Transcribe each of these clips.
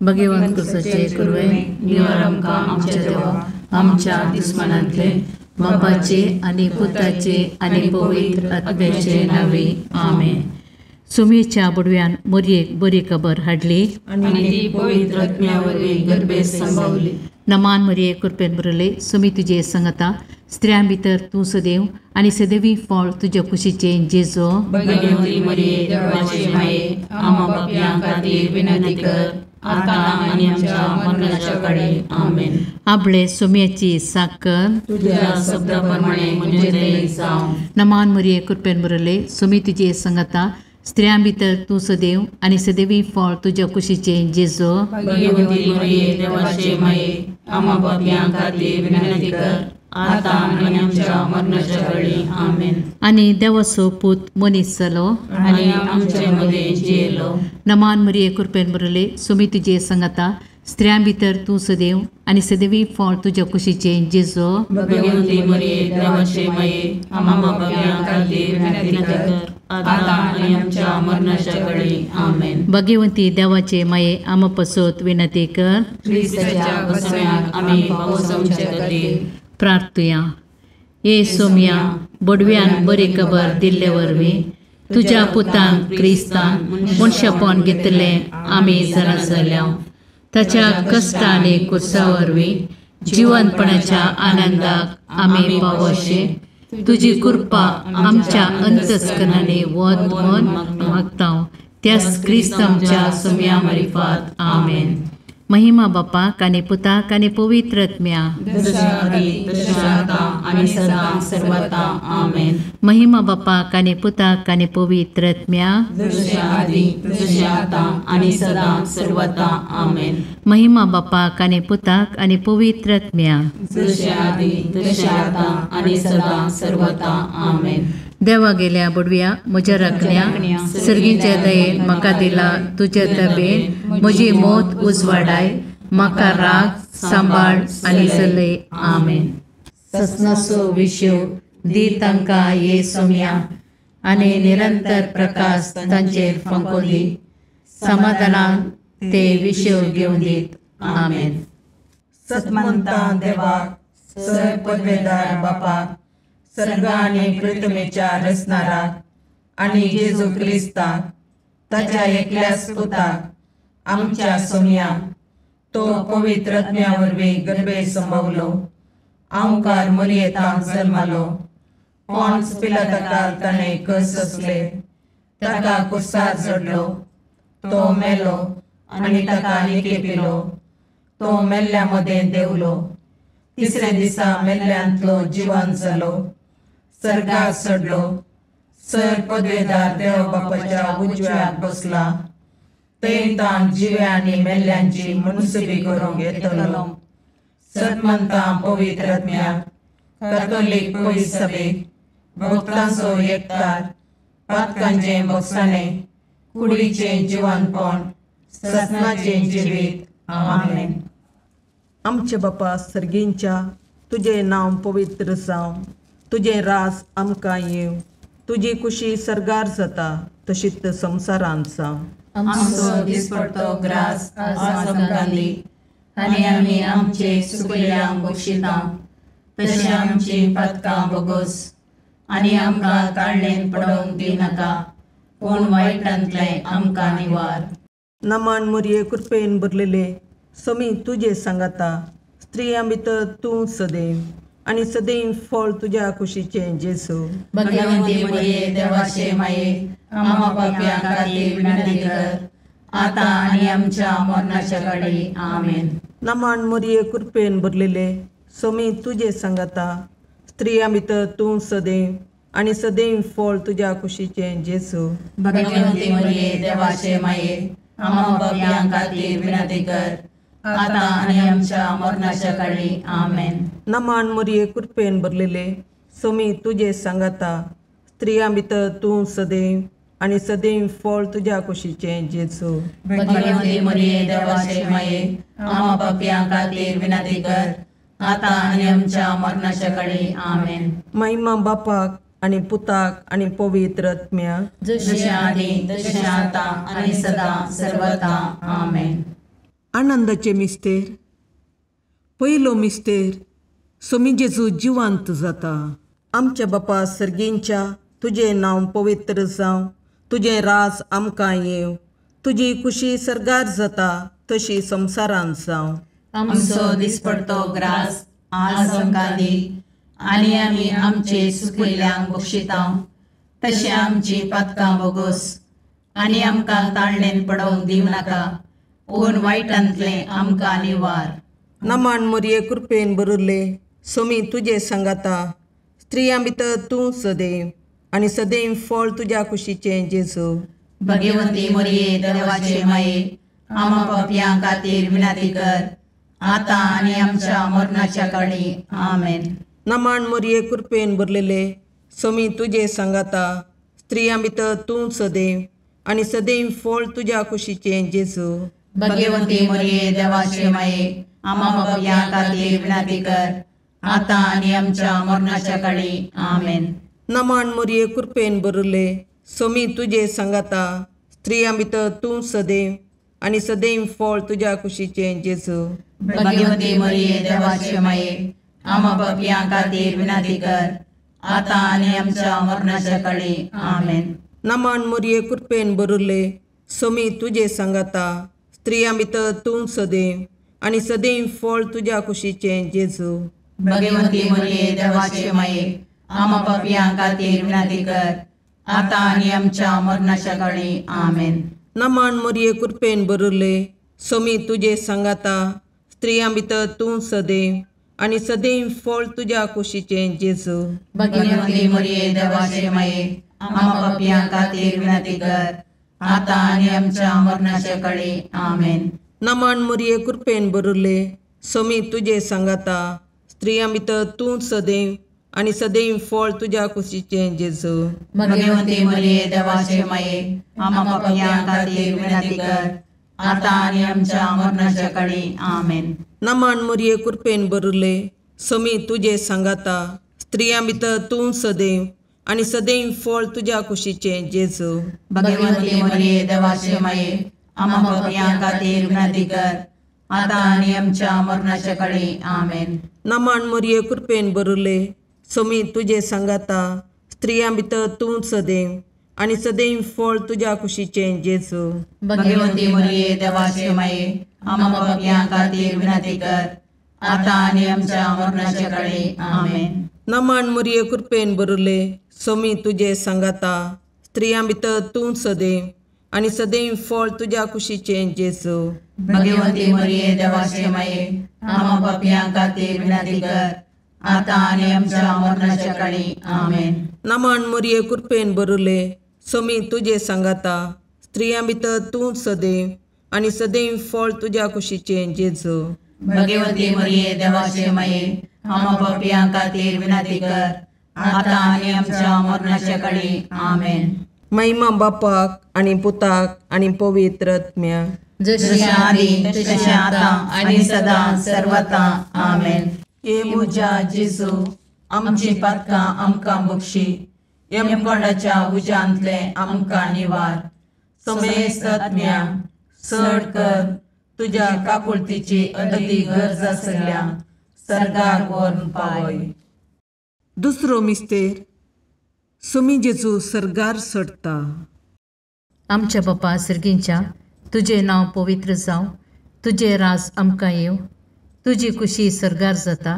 भगवंत कुसाचे कुरवे निवार आमकां आमच्या देवा आमच्या दुस्मनांतले बापाचे आनी पुताचे आनी पवित्र आत्म्याचे नांवे आमेन. सुमेच्या बुडव्यान मोरयेक बरी खबर हाडली आनी ती पवित्र आत्म्या वरवीं गर्भेत संभवली. नमान मरिये कृपेन भरले सुमी तुजे संगता स्त्रियां भितर तूं सदैव आनी सदैवी फळ तुज्या कुशीचें जेजो. भगवती मरिये देवाचे माये आम्हा पापयां खातीर विनंती कर आतां आनी आमच्या मरणाच्या कडेन आमेन. आपले सुम्याची साकर तुझ्या शब्दा प्रमाणे म्हजें तें जावं. नमान मरिये कृपेन भरले सुमी तुजे संगता स्त्रियां भितर तूं सदैव आनी सदैवी फळ तुज्या कुशीचें जेजो. भगवती मरिये देवाचे माये आम्हा पापयां खातीर विनंती कर आतां आनी आमच्या मरणाच्या कडेन आमेन. आनी देवाचो पूत मनीस जालो आनी आमचे मदें जियेलो. नमान मरिये कृपेन भरले सुमी तुजे संगता स्त्रियां भितर तूं सदैव आनी सदैवी फळ तुज्या कुशीचें जेजो. भगवती मरिये देवाचे माये आम्हा पापयां खातीर विनंती कर आतां आनी आमच्या मरणाच्या कडेन आमेन. भगवंती देवाचे माये आम्हा पसत विनंती कर. क्रिस्ताच्या बसम्याक आमी पावोवचे खातीर प्रार्थुया. ये सोम्या बडव्यान बरी खबर दिल्ले वरवीं तुज्या पुतान क्रिस्तान मनशापण घेतलें आमी जाणा जाल्या. ताच्या कश्ट आनी कुर्सा वरवीं जिवनपणाच्या आनंदाक आमी पावोशे तुजी कृपा आमच्या अंतस्करणांनी वत म्हूण मागता त्याच क्रिस्त आमच्या सोम्या मारिफात आमेन. महिमा बापाक आनी पुताक आनी पवित्र आत्म्या. महिमा बापाक आनी पुताक आनी पवित्र आत्म्या. महिमा बापाक आनी पुताक आनी पवित्र आत्म्या. देवा गेल्या बुडव्या म्हज्या राखण्या सर्गीच्या दयेन म्हाका दिला तुज्या तबेन म्हजी मौत उजवाडाय म्हाका राग सांबाळ आनी चलय आमेन. ससनाचो विशेव दी तांकां ये सोम्या आनी निरंतर प्रकाश तांचेर फांको दी समाधानान ते विशेव घेवन दीत आमेन. सतमंता देवाक सर पदवेदार बापाक सर्ग आनी पृथ्वीच्या रचणाराक आनी जेजू क्रिस्ताक ताच्या एकल्याच पुताक आमच्या सोम्याक तो पवित्र आत्म्या वरवीं गर्भे संभवलो आंवकार मरियेतांत जल्मालो पॉन्स पिलाताकाल ताणें कस सोंसले ताका कुर्सार चडलो तो मेलो आनी ताका निकेपिलो तो मेल्ल्या मदें देंवलो तिसऱ्या दिसा मेल्ल्यांतलो जिवन जालो सर्गार चडलो सर पदवेदार देव बापाच्या उजव्याक बसला थंय ताण जिव्या आनी मेल्ल्यांची मुनसुबी करूंक येतलो. सतमंता पवित्र आत्म्याक कातोलीक पवित्र सभेक भक्तांचो एकतार पातकांचें भोगसाणें कुडीचें जिवनपण ससनाचें जिवीत आमेन. आमचे बापा सर्गींच्या तुजें नांव पवित्र जावं तुजें राज आमकां येवं तुजी कुशी सर्गार जाता तशीच संवसारांत जावं. आमचो दिसपडतो ग्रास आज आमकां दी आनी आमी आमचे चुकलेल्यांक बक्षिता तशें आमची पातकां भोगोस आनी आमकां ताळणेन पडोवंक दिनाका पूण वायटांतलें आमकां निवार. नमान मुरये कृपेन भरलेले समी तुजे सांगाता स्त्रियां भितर तूं सदैव आनी सदैव फळ तुज्या कुशीचें जेजू. भगवंती मरिये देवाचे माये आम्हा पापयां खातीर विनंती कर आतां आनी आमच्या मरणाच्या कडेन आमेन. नमान मरिये कृपेन भरलेले समी तुजे सांगाता स्त्रियां भितर तूं सदैव आनी सदैव फळ तुज्या कुशीचें जेजू. भगवंती मरिये देवाचे माये आम्हा पापयां खातीर विनंती कर आतां आनी आमच्या मरणाच्या कडेन आमेन. नमान मरिये कृपेन भरलेले समी तुजे सांगाता स्त्रियां भितर तूं सदैव आनी सदैव फळ तुज्या कुशीचें जेजू. भगवंती मरिये देवाचे माये आम्हा पापयां खातीर विनंती कर आतां आनी आमच्या मरणाच्या कडेन आमेन. महिमा बापाक आनी पुताक आनी पवित्र आत्म्याक जशें आदी तशें आतां आनी सदां सर्वता आमेन. आनंदाचे मिस्तेर. पयलो मिस्तेर, सोमी जेजू जिवंत जाता. आमच्या बापा सर्गींच्या, तुजें नांव पवित्र जावं, तुजें राज आमकां येवं, तुजी खुशी सर्गार जाता तशी संवसारांत जावं. आमचो दिसपडतो ग्रास आज आमकां दी, आनी आमी आमचे सुकिल्ल्यांक बक्षिता तशें आमची पातकां बोगोस, आनी आमकां ताळणेन पडोवंक दिवं नाका, पूण वायटांतलें आमकां निवार. नमान मोरये कृपेन भरिल्ले, सोमी तुजे सांगाता, स्त्रियां भितर तूं सदैव आनी सदैव फळ तुज्या कुशीचें जेजू. भगवंती मोरये देवाचे माये, आमा पापयां खातीर विनंती कर, आतां आनी आमच्या मरणाच्या काळी. आमेन. नमान मोरये कृपेन भरलेले, सोमी तुजे सांगाता, स्त्रियां भितर तूं सदैव आनी सदैव फळ तुज्या कुशीचें जेजू. भगवंती मोरये देवाचे माये, आमा पापयां खातीर विनंती कर, आतां आनी आमच्या मरणाच्या काळी. आमेन. नमान मोरये कृपेन भरिल्ले, सोमी तुजे सांगाता, स्त्रियां भितर तूं सदैव आनी सदैव फळ तुज्या कुशीचें जेजू. भगवंती मोरये देवाचे माये, आमा पापयां खातीर विनंती कर, आतां आनी आमच्या मरणाच्या काळी. आमेन. नमान मोरये कृपेन भरिल्ले, सोमी तुजे सांगाता, स्त्रियां भितर तूं सदैव आनी सदैव फळ तुज्या कुशीचें जेजू. भगवंती मोरये देवाचे माये, आमा पापयां खातीर विनंती कर, आतां आनी आमच्या मरणाच्या काळी. आमेन. नमान मोरये कृपेन भरिल्ले, सोमी तुजे सांगाता, स्त्रियां भितर तूं सदैव आनी सदैव फळ तुज्या कुशीचें जेजू. भगवंती मोरये देवाचे माये, आमा पापयां खातीर विनंती कर, आतां आनी आमच्या मरणाच्या काळी. आमेन. नमान मोरये कृपेन भरिल्ले, सोमी तुजे सांगाता, स्त्रियां भितर तूं सदैव आनी सदैव फळ तुज्या कुशीचें जेजू. भगवंती मोरये देवाचे माये, आमा पापयां खातीर विनंती कर, आतां आनी आमच्या मरणाच्या काळी. आमेन. नमान मोरये कृपेन भरिल्ले, सोमी तुजे सांगाता, स्त्रियां भितर तूं सदैव आनी सदैव फळ तुज्या कुशीचें जेजू. भगवंती मोरये देवाचे माये, आमा पापयां खातीर विनंती कर, आतां आनी आमच्या मरणाच्या काळी. आमेन. नमान मोरये कृपेन भरिल्ले, सोमी तुजे सांगाता, स्त्रियां भितर तूं सदैव आनी सदैव फळ तुज्या कुशीचें जेजू. भगवंती मोरये देवाचे माये, आमा पापयां खातीर विनंती कर, आतां आनी आमच्या मरणाच्या काळी. आमेन. नमान मोरये कृपेन भरिल्ले, सोमी तुजे सांगाता, स्त्रियां भितर तूं सदैव आनी सदैव फळ तुज्या कुशीचें जेजू. भगवंती मोरये देवाचे माये, आमा पापयां खातीर विनंती कर, आतां आनी आमच्या मरणाच्या काळी. आमेन. नमान मोरये कृपेन भरिल्ले, सोमी तुजे सांगाता, स्त्रियां भितर तूं सदैव आनी सदैव फळ तुज्या कुशीचें जेजू. भगवंती मोरये देवाचे माये, आमा पापयां खातीर विनंती कर, आतां आनी आमच्या मरणाच्या काळी. आमेन. महिमा बापाक आनी पुताक आनी पवित्र आत्म्याक, जशें आदी तशें आतां आनी सदां सर्वता. आमेन. हे म्हज्या जेजू, आमची पातकां आमकां बक्षी, यमकोंडाच्या उज्यांतलें आमकां निवार, समेस्त आत्म्या चड कर तुज्या काकुळतीची अदी गरज आसल्या सर्गाक व्हरून पावय. दुसरो मिस्तेर, सोमी जेजू सर्गार चडटा. आमच्या बापा सर्गींच्या, तुजें नांव पवित्र जावं, तुजें राज आमकां येवं, तुजी खुशी सर्गार जाता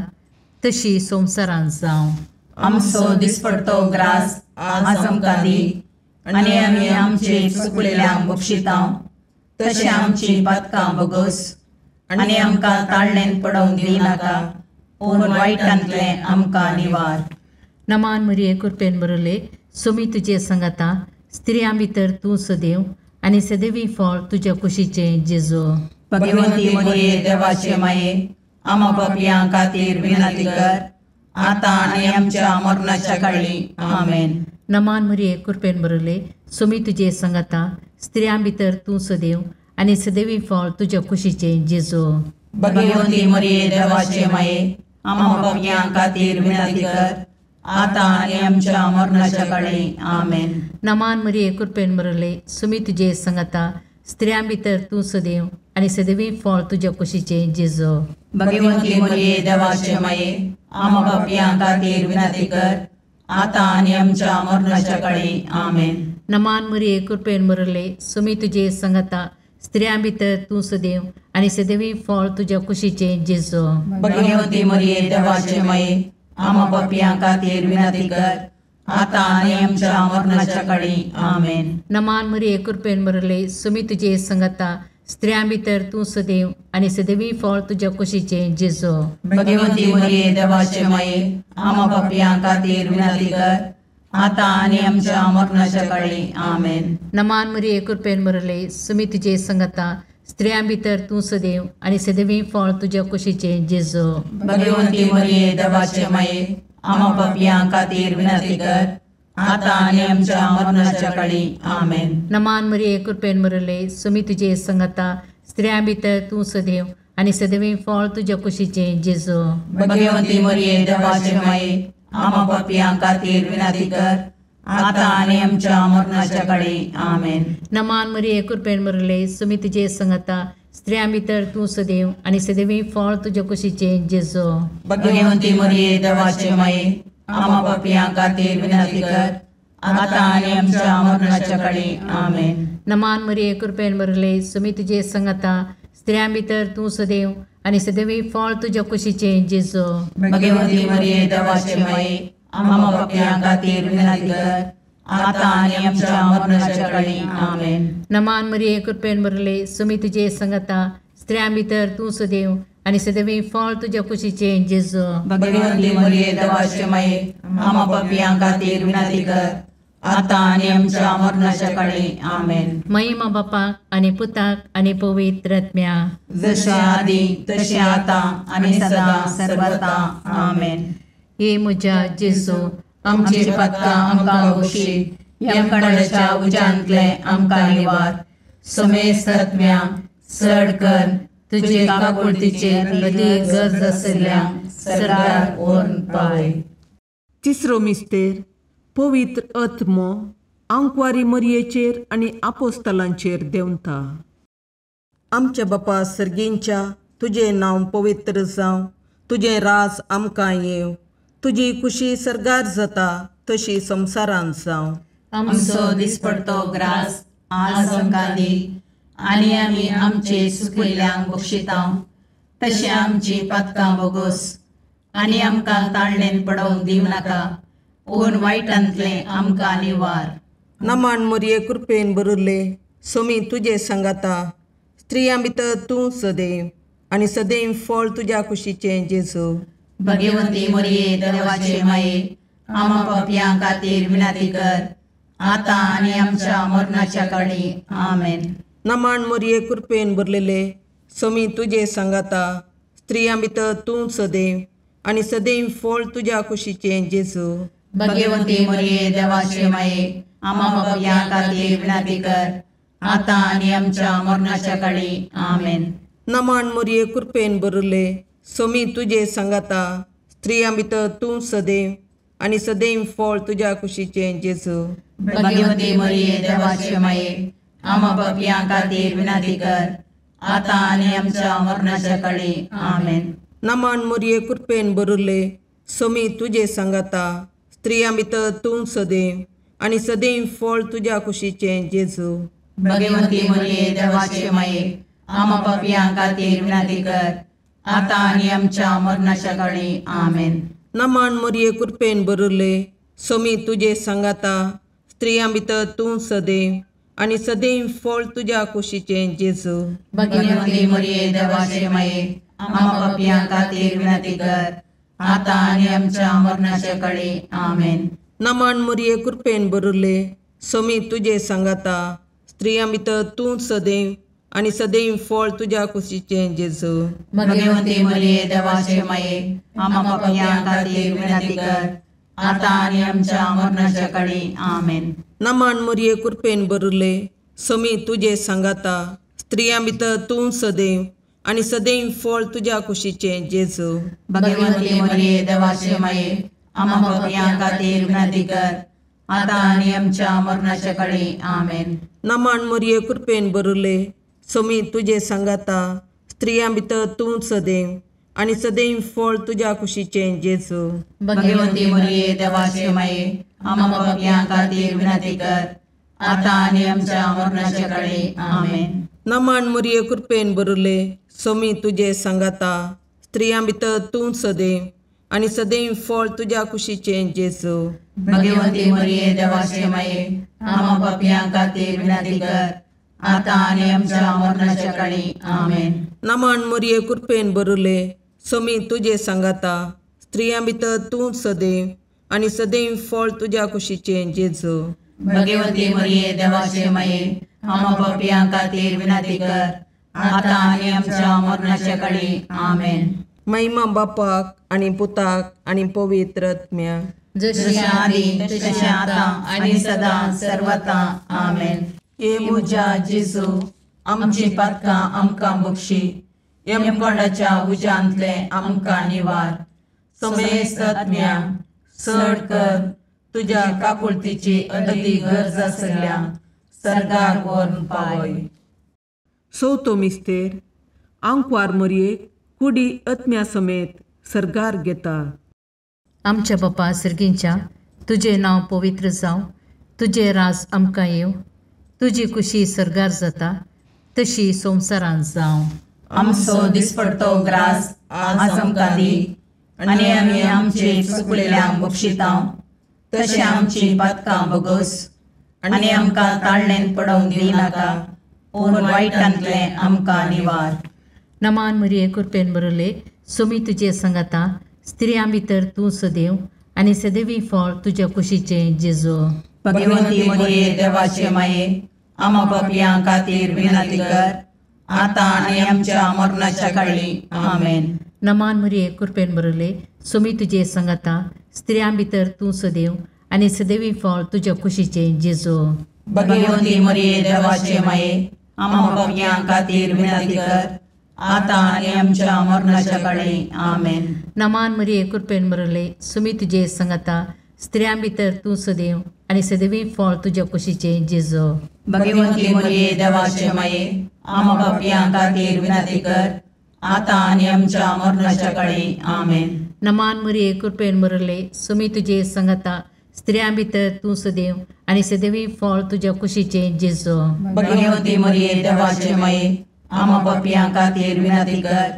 तशी संवसारांत जावं. आमचो दिसपडतो ग्रास आज आमकां दी, आनी आमी आमचे चुकलेल्यांक बक्षिता तशें आमची पातकां बोगोस, आनी आमकां ताळणेन पडोवंक दिवं नाका, पूण वायटांतलें आमकां निवार. नमान मरिये कृपेन भरिल्ले, सोमी तुजे सांगाता, स्त्रियां भितर तूं सदैव आनी सदैवी फळ तुज्या कुशीचें जेजू. भगवंती मोरये देवाचे माये, आमा पापयां खातीर विनंती कर, आतां आनी आमच्या मरणाच्या काळी. आमेन. नमान मरिये कृपेन भरिल्ले, सोमी तुजे सांगाता, स्त्रियां भितर तूं सदैव आनी सदैवी फळ तुज्या कुशीचें जेजू. भगवंती मोरये देवाचे माये, आमा पापयां खातीर विनंती कर, आतां आनी आमच्या मरणाच्या काळी. आमेन. नमान मरिये कृपेन भरिल्ले, सोमी तुजे सांगाता, स्त्रियां भितर तूं सदैव आनी सदैवी फळ तुज्या कुशीचें जेजू. भगवंती मरिये देवाचे माये, आमा पापयां खातीर विनंती कर, आतां आनी आमच्या मरणाच्या काळी. आमेन. नमान मरिये, कृपेन भरले, सुमी तुजे संगता, स्त्रियां भितर तूं सदैव आनी सदैवी फळ तुज्या कुशीचें जेजू. भगवंती मरिये देवाचे माये, आमा पापयां खातीर विनंती कर, आतां आनी आमच्या मरणाच्या काळी. आमेन. नमान मरिये, कृपेन भरले, सुमी तुजे संगता, स्त्रियां भितर तूं सदैव आनी सदैवी फळ तुज्या कुशीचें जेजू. भगवंती मरिये देवाचे माये, आमा पापयां खातीर विनंती कर, आतां आनी आमच्या मरणाच्या काळी. आमेन. नमान मरिये, कृपेन भरले, सुमी तुजे संगता, स्त्रियां भितर तूं सदैव आनी सदैवी फळ तुज्या कुशीचें जेजू. भगवंती मरिये देवाचे माये, आमा पापयां खातीर विनंती कर, आतां आनी आमच्या मरणाच्या काळी. आमेन. नमान मरिये, कृपेन भरले, सुमी तुजे संगता, स्त्रियां भितर तूं सदैव आनी सदैवी फळ तुज्या कुशीचें जेजू. भगवंती मरिये देवाचे माये, आमा पापयां खातीर विनंती कर, आतां आनी आमच्या मरणाच्या काळी. आमेन. नमान मरिये, कृपेन भरले, सुमी तुजे संगता, स्त्रियां भितर तूं सदैव आनी सदैवी फळ तुज्या कुशीचें जेजू. भगवंती मरिये देवाचे माये, आमा पापयां खातीर विनंती कर, आतां आनी आमच्या मरणाच्या काळी. आमेन. नमान मरिये, कृपेन भरले, सुमी तुजे संगता, स्त्रियां भितर तूं सदैव आनी सदैवी फळ तुज्या कुशीचें जेजू. भगवंती मरिये देवाचे माये, आमा पापयां खातीर विनंती कर, आतां आनी आमच्या मरणाच्या काळी. आमेन. नमान मरिये, कृपेन भरले, सुमी तुजे संगता, स्त्रियां भितर तूं सदैव आनी सदैवी फळ तुज्या कुशीचें जेजू. भगवंती मरिये देवाचे माये, आमा पापयां खातीर विनंती कर, आतां आनी आमच्या मरणाच्या काळी. आमेन. महिमा बापाक आनी पुताक आनी पवित्र आत्म्या, जशें आदी तशें आतां आनी सदां सर्वता. आमेन. हे म्हज्या जेजू, आमची पातकां आमकां बक्षी, यमकंडाच्या उज्यांतलें आमकां निवार, समेस्त आत्म्या चड कर तुजे काकुळतीचेर अदीक गरज आशिल्ल्या सरकार व्हरून पावय. तिसरो मिस्तेर, पवित्र आत्मो आंकवारी मरियेचेर आनी आपोस्तलांचेर देंवता. आमच्या बापा सर्गींच्या, तुजें नांव पवित्र जावं, तुजें राज आमकां येवं, तुजी खुशी सर्गार जाता तशी संवसारांत जावं. आमचो दिसपडतो ग्रास आज आमकां दी, आनी आमी आमचे सुकिल्ल्यांक बक्षिता तशें आमची पातकां बोगोस, आनी आमकां ताळणेन पडोवंक दिवं नाका, पूण वायटांतलें आमकां निवार. नमान मरिये, कृपेन भरिल्ले, सोमी तुजे सांगाता, स्त्रियां भितर तूं सदैव आनी सदैव फळ तुज्या कुशीचें जेजू. भगवंती मरिये देवाचे माये, आमा पापयां खातीर विनंती कर, आतां आनी आमच्या मरणाच्या काळी. आमेन. नमान मरिये, कृपेन भरलेले, सोमी तुजे सांगाता, स्त्रियां भितर तूं सदैव आनी सदैव फळ तुज्या कुशीचें जेजू. भगवंती मरिये देवाचे माये, आमा पापयां खातीर विनंती कर, आतां आनी आमच्या मरणाच्या काळी. आमेन. नमान मरिये, कृपेन भरिल्ले, सोमी तुजे सांगाता, स्त्रियां भितर तूं सदैव आनी सदैव फळ तुज्या कुशीचें जेजू. भगवंती मरिये देवाचे माये, आमा पापयां खातीर विनंती कर, आतां आनी आमच्या मरणाच्या काळी. आमेन. नमान मरिये, कृपेन भरिल्ले, सोमी तुजे सांगाता, स्त्रियां भितर तूं सदैव आनी सदैव फळ तुज्या कुशीचें जेजू. भगवंती मरिये देवाचे माये, आमा पापयां खातीर विनंती कर, आतां आनी आमच्या मरणाच्या काळी. आमेन. नमान मरिये, कृपेन भरिल्ले, सोमी तुजे सांगाता, स्त्रियां भितर तूं सदैव आनी सदैव फळ तुज्या कुशीचें जेजू. भगवंती मरिये देवाचे माये, आमा पापयां खातीर विनंती कर, आतां आनी आमच्या मरणाच्या काळी. आमेन. नमान मरिये, कृपेन भरिल्ले, सोमी तुजे सांगाता, स्त्रियां भितर तूं सदैव आनी सदैव फळ तुज्या कुशीचें जेजू. भगवंती मरिये देवाचे माये, आमा पापयां खातीर विनंती कर, आतां आनी आमच्या मरणाच्या काळी. आमेन. नमान मरिये, कृपेन भरिल्ले, सोमी तुजे सांगाता, स्त्रियां भितर तूं सदैव आनी सदैव फळ तुज्या कुशीचें जेजू. भगवंती मरिये देवाचे माये, आमा पापयां खातीर विनंती कर, आतां आनी आमच्या मरणाच्या काळी. आमेन. नमान मरिये, कृपेन भरिल्ले, सोमी तुजे सांगाता, स्त्रियां भितर तूं सदैव आनी सदैव फळ तुज्या कुशीचें जेजू। भगवती मरिये देवाचे माये, आम्हा पापयां खातीर विनंती कर, आतां आनी आमच्या मरणाच्या काळी। आमेन। नमन मरिये, कृपेन भरले, सोमी तुजे सांगाता, स्त्रियां भितर तूं सदैव आनी सदैव फळ तुज्या कुशीचें जेजू। भगवती मरिये देवाचे माये, आम्हा पापयां खातीर विनंती कर, आतां आनी आमच्या मरणाच्या काळी। आमेन। नमन मरिये, कृपेन भरले, सोमी तुजे सांगाता, स्त्रियां भितर तूं सदैव आनी सदैव फळ तुज्या कुशीचें जेजू। भगवती मरिये देवाचे माये, आम्हा पापयां खातीर विनंती कर, आतां आनी आमच्या मरणाच्या काळी। आमेन। महिमा बापाक आनी पुताक आनी पवित्र आत्म्याक, जशी आदी तशें आतां आनी सदां सर्वता। आमेन। हे म्हज्या जेजू, आमची पातकां आमकां बक्षी, यमकोंडाच्या उज्यांतले आमकां निवार, समेस्त आत्म्या चड कर तुज्या काकुळतीची अदी गरज आसल्या सर्गार व्हरून पावय। चवथो मिस्तेर आंकवार मरयेक कुडी आत्म्या समेत सर्गार घेता। आमच्या बापा सर्गींच्या, तुजें नांव पवित्र जावं, तुजें राज आमकां येवं, तुजी कुशी सर्गार जाता तशी संवसारांत जावं। आमचो दिसपडतो ग्रास आज आमकां दी, आनी आमी आमचे चुकलेल्यांक बक्षिता तशें आमची पातकां बगस, आनी आमकां ताळणेन पडोवंक दिनाका, पूण वायटांतलें आमकां निवार। नमान मरिये, कृपेन भरले, सोमी तुजे सांगाता, स्त्रियां भितर तूं सदैव आनी सदैवी फळ तुज्या कुशीचें जेजू। भगवती मरिये देवाचे माये, आम्हा पापयां खातीर विनंती कर, आतां आनी आमच्या मरणाच्या काळी। आमेन। नमान मरिये, कृपेन भरले, सोमी तुजे सांगाता, स्त्रियां भितर तूं सदैव आनी सदैवी फळ तुज्या कुशीचें जेजू। भगवती मरिये देवाचे माये, आम्हा पापयां खातीर विनंती कर, आतां आनी आमच्या मरणाच्या काळी। आमेन। नमान मरिये, कृपेन भरले, सोमी तुजे सांगाता, स्त्रियां भितर तूं सदैव आनी सदैवी फळ तुज्या कुशीचें जेजू। भगवती मरिये देवाचे माये, आम्हा पापयां खातीर विनंती कर, आतां आनी आमच्या मरणाच्या काळी। आमेन। नमान मरिये, कृपेन भरले, सोमी तुजे सांगाता, स्त्रियां भितर तूं सदैव आनी सदैवी फळ तुज्या कुशीचें जेजू। भगवती मरिये देवाचे माये, आम्हा पापयां खातीर विनंती कर,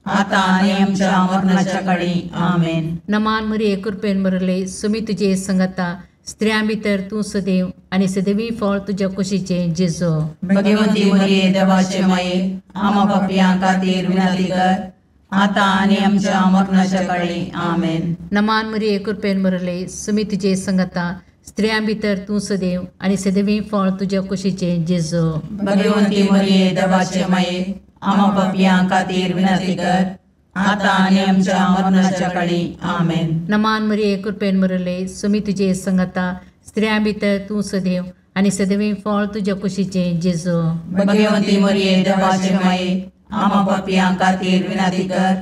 आतां आनी आमच्या मरणाच्या काळी। आमेन। नमान मरिये, कृपेन भरले, सोमी तुजे सांगाता, स्त्रियां भितर तूं सदैव आनी सदैवी फळ तुज्या कुशीचें जेजू। भगवती मरिये देवाचे माये, आम्हा पापयां खातीर विनंती कर, आतां आनी आमच्या मरणाच्या काळी। आमेन। नमान मरिये, कृपेन भरले, सोमी तुजे सांगाता, स्त्रियां भितर तूं सदैव आनी सदैवी फळ तुज्या कुशीचें जेजू। भगवती मरिये देवाचे माये, आम्हा पापयां खातीर विनंती कर, आतां आनी आमच्या मरणाच्या काळी। आमेन। नमान मरिये, कृपेन भरले, सोमी तुजे सांगाता, स्त्रियां भितर तूं सदैव आनी सदैवी फळ तुज्या कुशीचें जेजू। भगवती मरिये देवाचे माये, आम्हा पापयां खातीर विनंती कर,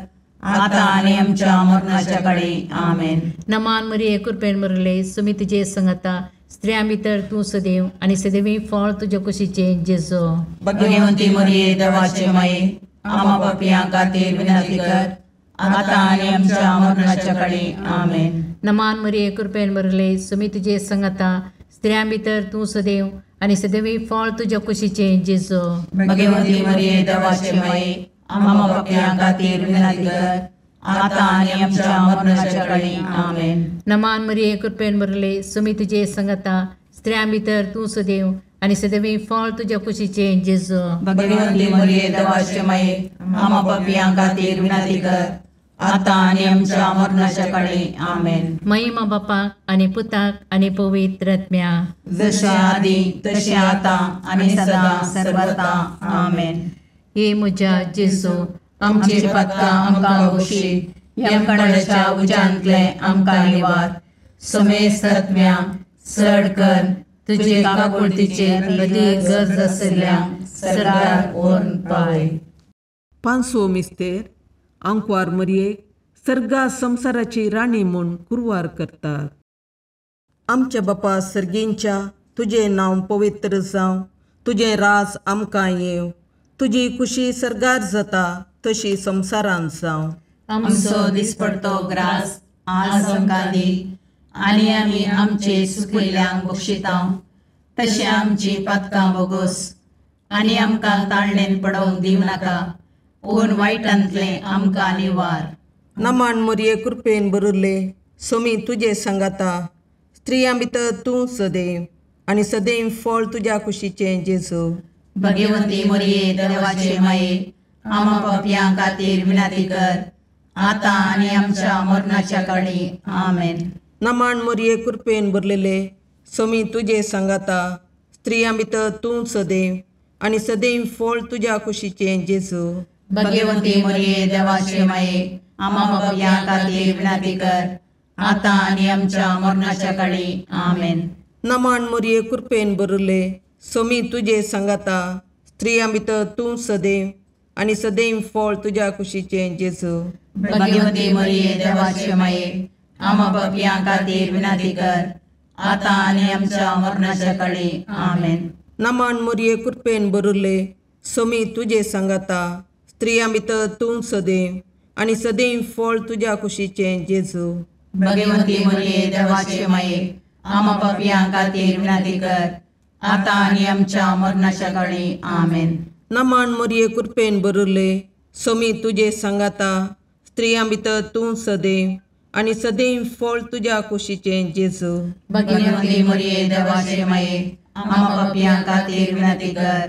आतां आनी आमच्या मरणाच्या काळी। आमेन। नमान मरिये, कृपेन भरले, सोमी तुजे सांगाता, स्त्रियां भितर तूं सदैव आनी सदैवी फळ तुज्या कुशीचें जेजू। भगवती मरिये देवाचे माये, आम्हा पापयां खातीर विनंती कर, आतां आनी आमच्या मरणाच्या काळी। आमेन। नमान मरिये, कृपेन भरले, सोमी तुजे सांगाता, स्त्रियां भितर तूं सदैव आनी सदैवी फळ तुज्या कुशीचें जेजू। भगवती मरिये देवाचे माये, आम्हा पापयां खातीर विनंती कर, आतां आनी आमच्या मरणाच्या काळी। आमेन। नमान मरिये, कृपेन भरले, सोमी तुजे सांगाता, स्त्रियां भितर तूं सदैव आनी सदैवी फळ तुज्या कुशीचें जेजू। भगवती मरिये देवाचे माये, आम्हा पापयां खातीर विनंती कर, आतां आनी आमच्या मरणाच्या काळी। आमेन। महिमा बापाक आनी पुताक आनी पवित्र आत्म्याक, जशें आदी तशें आतां आनी सदां सर्वता। आमेन। हे म्हज्या जेजू, आमची पातकां आमकां बक्षी, यमकंडाच्या उज्यांतले आमकां निवार, समेस्त आत्म्या चड कर तुजे काकुळतीचे अदीक गरज आशिल्ल्या सर्गार व्हरून पावय। पांचवो मिस्तेर आंकवार मरयेक सर्गा संवसाराची राणी म्हूण कुरवार करतात। आमच्या बापा सर्गींच्या, तुजें नांव पवित्र जावं, तुजें राज आमकां येवं, तुजी कुशी सर्गार जाता तशी संवसारांत जावं. आमचो दिसपडतो ग्रास आज आमकां दी आनी आमी आमचे सुकिल्ल्यांक बक्षिता तशें आमची पातकां बोगोस आनी आमकां ताळणेन पडोवंक दिवं नाका पूण वायटांतलें आमकां निवार. नमन मोरये कृपेन भरिल्ले सोमी तुजे सांगाता स्त्रियां भितर तूं सदैव आनी सदैव फळ तुज्या कुशीचें जेजू. भगवंती मोरये देवाचे माये आमा पापयां खातीर विनंती कर आतां आनी आमच्या मरणाच्या काळी. आमेन. नमन मोरये कृपेन भरलेले सोमी तुजे सांगाता स्त्रियां भितर तूं सदैव आनी सदैव फळ तुज्या कुशीचें जेजू. भगवंती मोरये देवाचे माये आमा पापयां खातीर विनंती कर आतां आनी आमच्या मरणाच्या काळी. आमेन. नमन मोरये कृपेन भरिल्ले सोमी तुजे सांगाता स्त्रियां भितर तूं सदैव आनी सदैव फळ तुज्या कुशीचें जेजू. भगवंती मोरये देवाचे माये आमा पापयां खातीर विनंती कर आतां आनी आमच्या मरणाच्या काळी. आमेन. नमन मोरये कृपेन भरिल्ले सोमी तुजे सांगाता स्त्रियां भितर तूं सदैव आनी सदैव फळ तुज्या कुशीचें जेजू. भगवंती मोरये देवाचे माये आमा पापयां खातीर विनंती कर आतां आनी आमच्या मरणाच्या काळी. आमेन. नमन मोरये कृपेन भरिल्ले सोमी तुजे सांगाता स्त्रियां भितर तूं सदैव आनी सदैव फळ तुज्या कुशीचें जेजू. भगवंती मोरये देवाचे माये आमा पापयां खातीर विनंती कर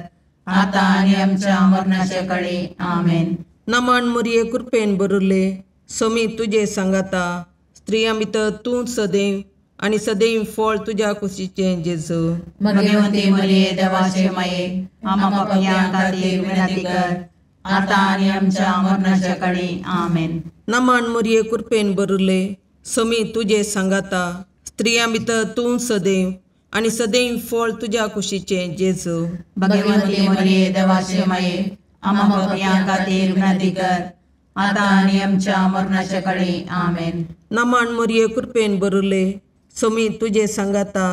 आतां आनी आमच्या मरणाच्या काळी. आमेन. नमन मोरये कृपेन भरिल्ले सोमी तुजे सांगाता स्त्रियां भितर तूं सदैव आनी सदैव फळ तुज्या कुशीचें जेजू. भगवंती मोरये देवाचे माये आमा पापयां खातीर विनंती कर आतां आनी आमच्या मरणाच्या काळी. आमेन. नमन मोरये कृपेन भरिल्ले सोमी तुजे सांगाता स्त्रियां भितर तूं सदैव आनी सदैव फळ तुज्या कुशीचें जेजू. भगवंती मोरये देवाचे माये आमा पापयां खातीर विनंती कर आतां आनी आमच्या मरणाच्या काळी. आमेन. नमन मोरये कृपेन भरिल्ले सोमी तुजे सांगाता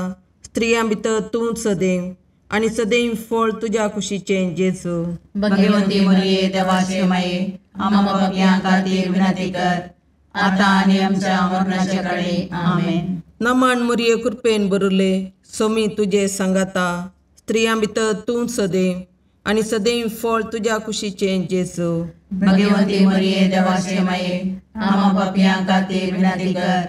स्त्रियां भितर तूं सदैव आनी सदैव फळ तुज्या कुशीचें जेजू. भगवंती मोरये देवाचे माये आमा पापयां खातीर विनंती कर आतां आनी आमच्या मरणाच्या काळी. आमेन. नमन मोरये कृपेन भरिल्ले सोमी तुजे सांगाता स्त्रियां भितर तूं सदैव आनी सदैव फळ तुज्या कुशीचें जेजू. भगवंती मोरये देवाचे माये आमा पापयां खातीर विनंती कर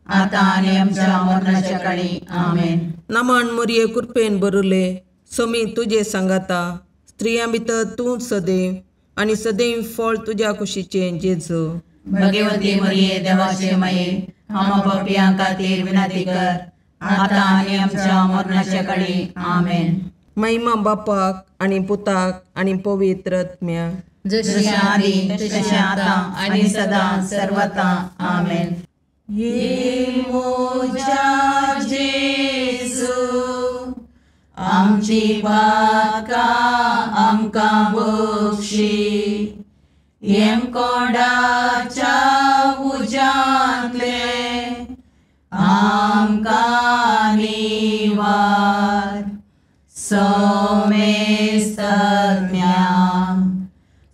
आतां आनी आमच्या मरणाच्या काळी. आमेन. नमन मोरये कृपेन भरिल्ले सोमी तुजे सांगाता स्त्रियां भितर तूं सदैव आनी सदैव फळ तुज्या कुशीचें जेजू. भगवंती मोरये देवाचे माये आमा पापयां खातीर विनंती कर आतां आनी आमच्या मरणाच्या काळी. आमेन. महिमा बापाक आनी पुताक आनी पवित्र आत्म्याक, जशें आदी तशें आतां आनी सदां सर्वता. आमेन. ये मोजा जेजू आमची पातकां आमकां बक्षी येमकोंडाच्या उज्यांतले आमकां निवार सोमेस्तज्ञा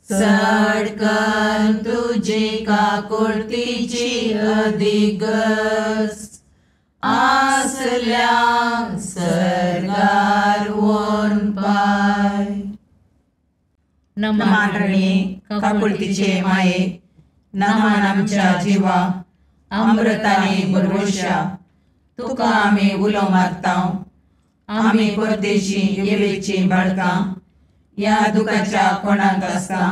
चड कर तुजी काकुळतीची अधिगस आसल्या सर्गार व्हरून पाय. नमन रणी काकुळतीचे माये नमन आमच्या जिवा अमृताने भरवशा तुका आमी उलो मारता. आमी परदेशी येवेची बाळकां ह्या दुखाच्या कोणाक आसता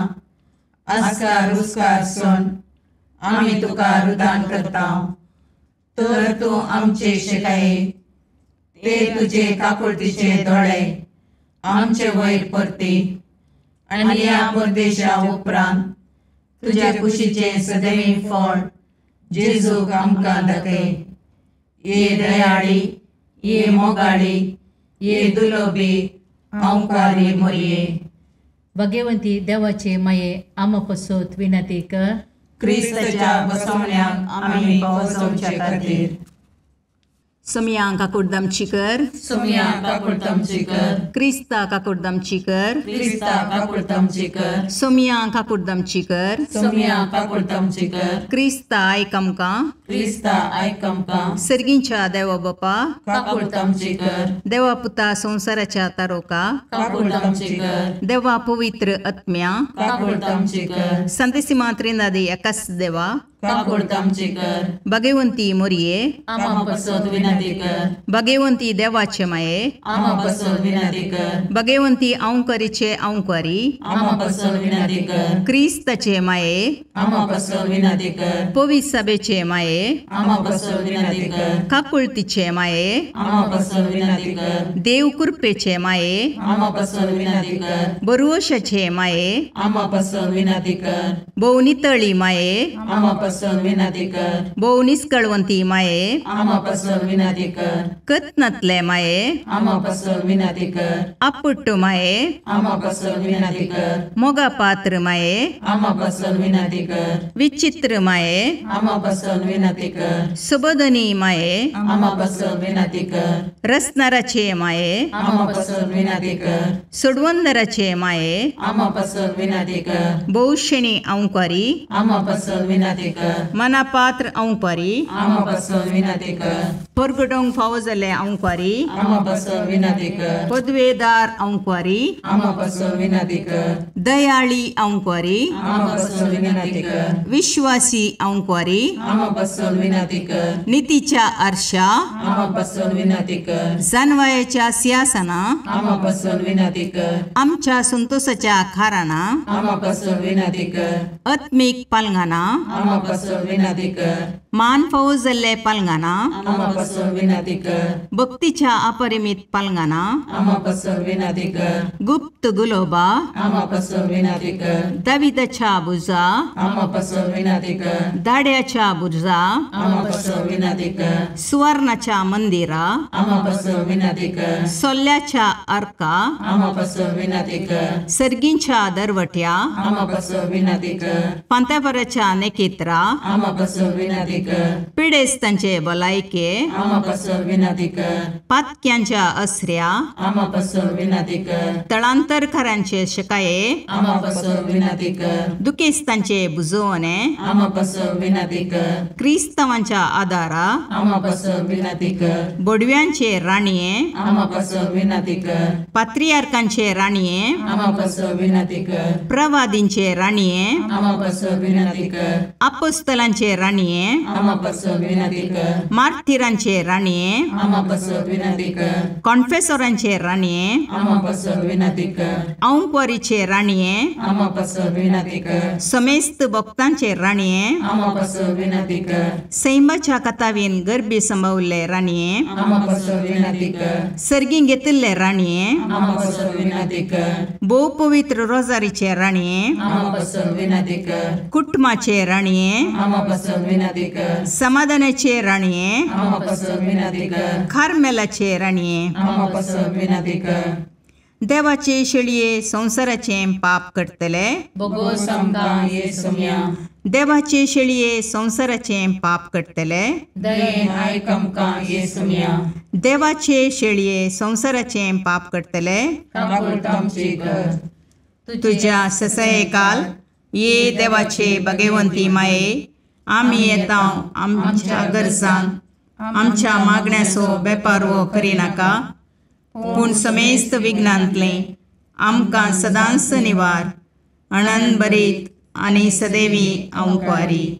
आस्कार उस्कार सोन आमी तुका रुदान करता. तर तूं आमचे शिकाये ते तुजे काकुळतीचे दोळे आमचे वयर परती आनी ह्या परदेशा उपरांत तुज्या कुशीचें सदैव फळ जेजूक आमकां दाखय. ये दयाळी ये मोगाळी ये दुलोबी ओंकारी मोरये. भगवंती देवाचे माये आमा पसत विनंती कर क्रिस्ताच्या बसवण्याक आमी पावसोवचे खातीर. सोमया काकुडदामची कर, सोमया काकुडदामची कर, क्रिस्ता काकुडदामची कर, क्रिस्ता काकुडदामची कर, सोमया काकुडदामची कर, सोमया काकुडदामची कर, क्रिस्ता आयक आमकां, क्रिस्ता आयक आमकां, सर्गींच्या देवा बापा काकुडदामची कर, देवा पुता संवसाराच्या तारोका काकुडदामची कर, देवा पवित्र आत्म्या काकुडदामची कर, संतेसिमा त्रिनादी एकाच देवा काकुडदामची कर, भगवंती मोरये आमा पसत विनंती कर, भगवंती देवाचे माये आमा पसत विनंती कर, भगवंती औंकरीचे औंकरी आमा पसत विनंती कर, क्रिस्ताचे माये आमा पसत विनंती कर, पवित्र सभेचे माये आमा पसत विनंती कर, काकुळतीचे माये आमा पसत विनंती कर, देव कृपेचे माये आमा पसत विनंती कर, बरुवशाचे माये आमा पसत विनंती कर, भोवनितळी माये आमा पसत विनंती कर, भोव निस्कळवंती माये आमा पसत विनंती कर, कत्नातले माये आमा पसत विनंती कर, आपुट्ट माये आमा पसत विनंती कर, मोगा पात्र माये आमा पसत विनंती कर, विचित्र माये आमा पसत विनंती कर, सुबोधनी माये आमा पसत विनंती कर, रसनाराचे माये आमा पसत विनंती कर, सोडवंदराचे माये आमा पसत विनंती कर, बहुशेणी औंकारी आमा पसत विनंती कर, मनापात्र औंकारी आमा पसत विनंती कर, परगटोंक फावो जाल्ले औंकारी आमा पसत विनंती कर, पदवेदार औंकारी आमा पसत विनंती कर, दयाळी औंकारी आमा पसत विनंती कर, विश्वासी औंकारी आमा पसत विनंती कर, नितीच्या आरशा आमा पसत विनंती कर, जानवायाच्या सिंहासना आमा पसत विनंती कर, आमच्या संतोषाच्या खाराना आमा पसत विनंती कर, आत्मीक पालंगाना आमा पसत विनंती कर, मान फावो जाल्ले पालंगाना आमा पसत विनंती कर, भक्तीच्या अपरिमित पालंगाना आमा पसत विनंती कर, गुप्त गुलोबा आमा पसत विनंती कर, दाविदाच्या बुजा आमा पसत विनंती कर, दाड्याच्या बुजा आमा पसत विनंती कर, सुवर्णाच्या मंदिरा आमा पसत विनंती कर, सोल्ल्याच्या अर्का आमा पसत विनंती कर, सर्गींच्या दरवट्या आमा पसत विनंती कर, पांत्यापराच्या नेकेत्रा आमा पसत विनंती कर, पिडेस्तांचे भलायके आमा पसत विनंती कर, पातक्यांच्या असऱ्या आमा पसत विनंती कर, तळांतरकारांचे शकाये आमा पसत विनंती कर, दुखेस्तांचे बुजवणे आमा पसत विनंती कर, क्रिस्तावांच्या आदारा आमा पसत विनंती कर, बोडव्यांचे राणये आमा पसत विनंती कर, पात्रियार्कांचे राणये आमा पसत विनंती कर, प्रवादींचे राणये आमा पसत विनंती कर, अपोस्तलांचे राणये आमा पसत विनंती कर, मार्थिरांचे राणये आमा पसत विनंती कर, कॉन्फेसोरांचे राणये आमा पसत विनंती कर, औंकवारीचे राणये आमा पसत विनंती कर, समेस्त भक्तांचे राणये आमा पसत विनंती कर, सैमाच्या कथावीन गर्भी संभवले राणये आमा पसत विनंती कर, सर्गी घेतिल्ले राणये आमा पसत विनंती कर, भोव पवित्र रोजारीचे राणये आमा पसत विनंती कर, कुटुंबाचे राणये आमा पसत विनंती कर, समाधानाचे राणये आमा पसत विनंती कर, कार्मेलाचे राणये आमा पसत विनंती कर, देवाचे शेळये संवसाराचे पाप करतले बोगोस आमकां ये सोम्या, देवाचे शेळये संवसाराचे पाप करतले दयेन आयक आमकां ये सोम्या, देवाचे शेळये संवसाराचे पाप करतले काकुळटामची कर, तुझ्या ससयकाल ये देवाचे भगवंती माये आमी येता आमच्या गरजान आमच्या मागण्याचो बेपारवो करिनाका पूण समेस्त विघ्नांतलें आमकां सदांच निवार अणन बरीत आनी सदैवी आंकवारी.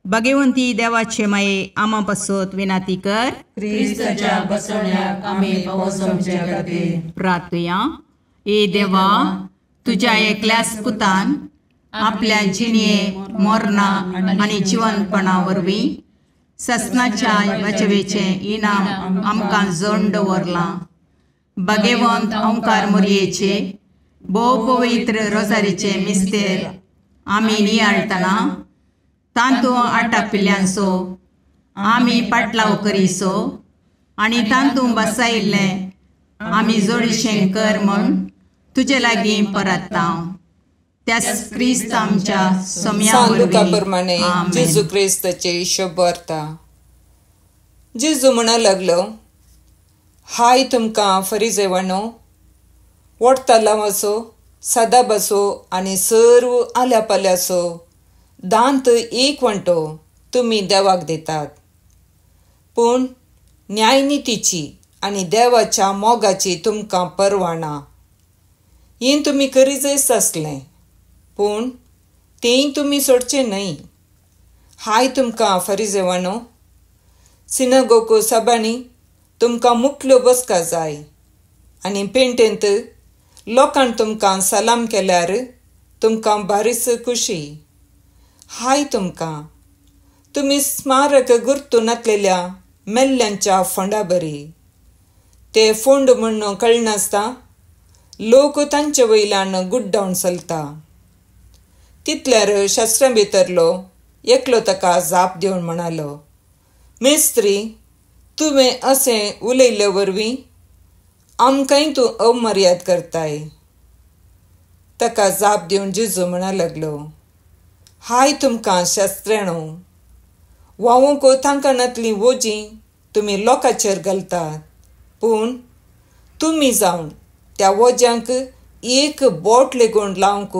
भगवंती देवाचे माये आमा पासत विनाती कर क्रिस्ताच्या बसवण्याक आमी पावसोवचे खातीर. प्रार्थुया. ए देवा, तुज्या एकल्याच पुतान आपल्या जिणये मोरना आनी जिवनपणा वरवीं ससनाच्या बचवेचें इनाम आमकां जोड दवरलां. भगवंत ओंकार मोरयेचे भोव पवित्र रोजारीचे मिस्तेर आमी नियाळटना तांतू आटापिल्ल्यांचो आमी पाटलाव करीसो आनी तांतू बसायिल्लें आमी जोडीशें कर म्हूण तुजे लागीं परत्ता. त्याच क्रिस्त आमच्या सोम्या प्रमाणे जेजू क्रिस्ताचे शब्द. जेजू म्हणा लागलो, हाय तुमकां फरिजेवांनो, वोडतालांवाचो सादाबाचो आनी सर्व आल्या पाल्याचो दांत एक वांटो तुमी देवाक दितात, पूण न्यायनितीची आनी देवाच्या मोगाची तुमकां पर्वा ना. हें तुमी करीजच आसलें, पूण तेंय तुमी सोडचें न्हय. हाय तुमकां फरिजेवांनो, सिनागोगो सभांनी तुमकां मुखल्यो बसका जाय आनी पेंटेंत लोकान तुमकां सलाम केल्यार तुमकां बारीच खुशी. हाय तुमकां, तुमी स्मारक गुर्तू नातलेल्या मेल्ल्यांच्या फोंडा बरी. ते फोंड म्हूण कळनासता लोक तांचे वयल्यान गुड्डावन चलता. तितल्यार शास्त्रां भितरलो एकलो ताका जाप दिवन म्हणालो, मेस्त्री, तुवें अशें उलयल्ले वरवीं आमकांय तूं अमर्याद करताय. ताका जाप दिवन जेजू म्हणा लागलो, हाय तुमकां शास्त्र्यांनो, व्हांवूंक तांकां नातलीं वोजीं तुमी लोकांचेर घालतात, पूण तुमी जावन त्या वोज्यांक एक बोट लेगून लावंक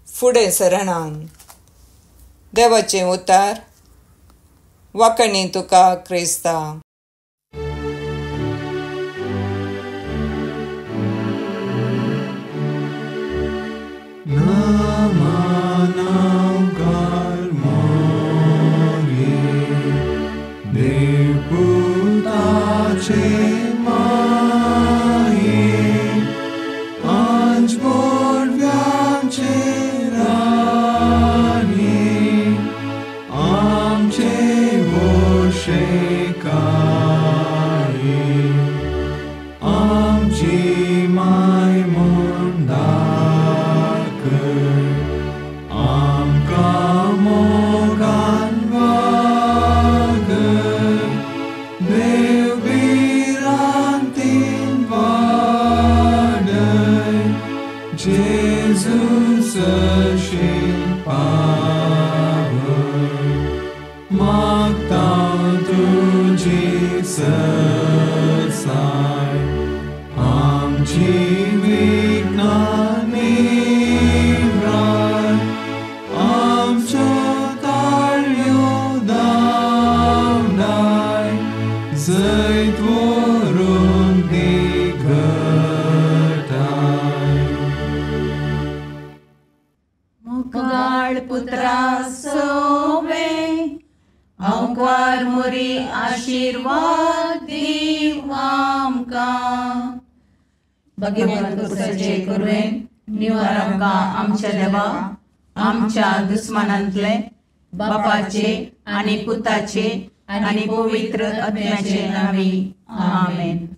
फुडें सरणान. देवाचें उतार. वाकणी तुका क्रिस्ता. आमच्या देवा, आमच्या दुस्मानांतले बापाचे आनी पुताचे आनी पवित्र आत्म्याचे नांवी आमेन.